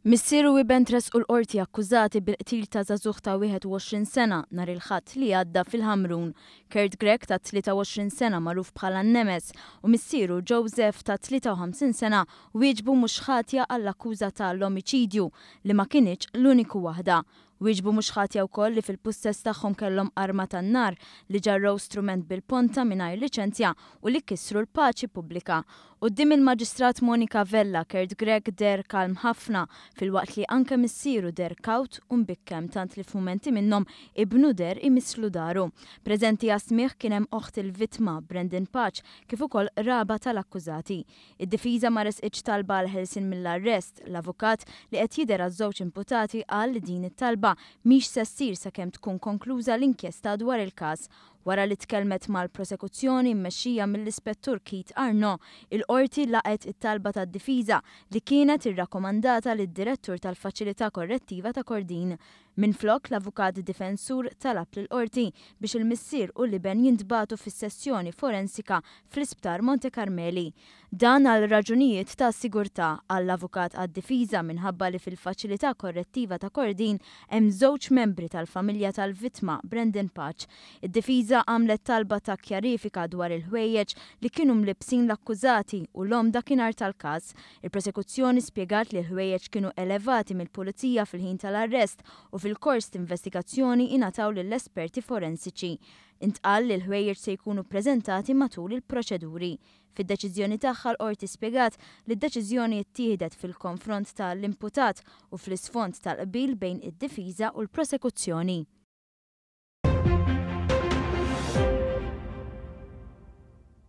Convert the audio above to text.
Missier u iben tressqu l-Qorti akkużati bil-qtil ta' żagħżugħ ta' 21 sena nhar il-Ħadd li għadda fil-Ħamrun. Kurt Grech ta' 23 sena magħruf bħala Nemes u missieru Joseph ta' 53 sena wieġbu mhux ħatja għall-akkuża ta' l-omiċidju li ma kinitx l-uniku waħda. Wieġbu mhux ħatja wkoll li fil-pussess tagħhom kellhom arma tan-nar, li ġarrew strument bil-ponta mingħajr liċenzja u li kisru l-paċi pubblika. Quddiem il-Maġistrat Monica Vella, Kurt Grech deher kalm ħafna, filwaqt li anke missieru deher kawt u mbikkem tant li f'mumenti minnhom ibnu deher imisslu daru. Preżenti għas-smigħ kien hemm oħt il-vittma, Brandon Pace, kif ukoll qraba tal-akkużati. Id-difiża ma ressqitx talba għall-ħelsien mill-arrest. L-avukat li qed jidher għaż-żewġ imputati qal li din it-talba mhix se ssir sakemm tkun konkluża l-inkjesta dwar il-każ. Wara li tkellmet mal-prosekuzzjoni mmexxija mill-Ispettur Keith Arnaud, il-Qorti laqgħet it-talba tad-difiża li kienet irrakkomandata lid-Direttur tal-Faċilità Korrettiva ta' Kordin. Minflok, l-avukat difensur talab lill-Qorti biex il-missier u l-iben jintbagħtu fis-sessjoni forensika fl-Isptar Monte Carmeli. Dan għal raġunijiet ta' sigurtà, qal l-avukat għad-difiża minħabba li fil-Faċilità Korrettiva ta' Kordin hemm żewġ membri tal-familja tal-vittma, Brandon Pace. Id-difiża għamlet talba ta' kjarifika dwar il-ħwejjeġ li kienu mlibbsin l-akkużati u l-omm dakinhar tal-każ. Il-prosekuzzjoni spjegat li l-ħwejjeġ kienu elevati mill-pulizija fil-ħin tal-arrest u fil-kors t'investigazzjoni ingħataw lill-esperti forensiċi. Intqal li l-ħwejjeġ se jkunu ppreżentati matul il-proċeduri. Fid-deċiżjoni tagħha l-Qorti spjegat li d-deċiżjoni ttieħdet fil-konfront ta' l-imputat u fl-isfond tal-qbil bejn id-difiża u l-prosekuzzjoni.